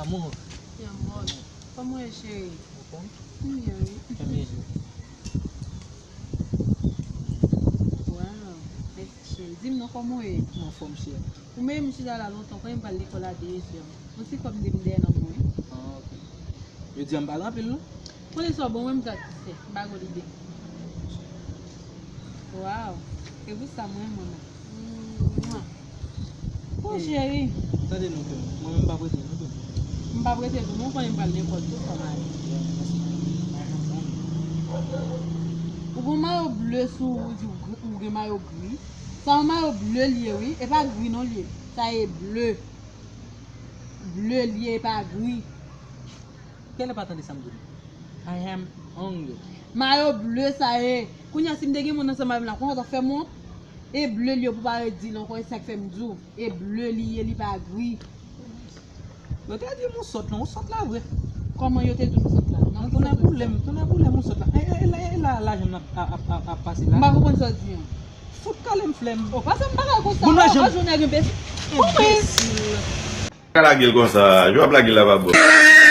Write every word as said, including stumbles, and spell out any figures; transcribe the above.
Amour. Mon amor. Kòman w ye, cheri? Anfòm? M byen, wi. Kòman w ye? Waw. Mèsi, cheri. Di m non, kòman w ye? M anfòm, cheri. Ou menm, m chita la lontan, konnen m pral lekòl a de zè. Yon ti kòb m te m dèyè nan mwen. Ah, ok. Jodi a m pa anpil, non? Konnen sa w bon, mwen m satisfè. M pa gen lide. Waw. E pou sa mwen, mwen. Bon, cheri. Tande non, kè m. Mwen menm m pa prete, non, kè m. M pa prete tou, mwen konnen m pral lekòl tou fò m ale. Ou gon mayo ble sou ou, ou di ou gen mayo gri. Sa yon mayo ble l ye, wi. E pa gri non l ye. Sa e ble. Ble l ye, e pa gri. Kèlè pa tande sa m di w? I am hungry. Mayo ble sa ye. Kounye a, si m te gen moun ansanm avè m la, kounye a w t ap fè m wont. E ble l ye, pou pa redi l ankò, e sa k fè m di w. E ble li ye, li pa gri. Yo te di m ou sòt, non, ou sòt la vre. Kòman yo te di w sòt la? Nan Tounen boule m, tounen boule m ou sòt la. E, e, e, e la, lajan m ap, ap, ap, ap pase M la. pa konprann sa w di an. Fout kale m flèm. O, pase m bagay konsa. Moun nan O, janm- o, jounen gen bes. Konprann. Pa lage l konsa, jan w ap lage l la pa bon.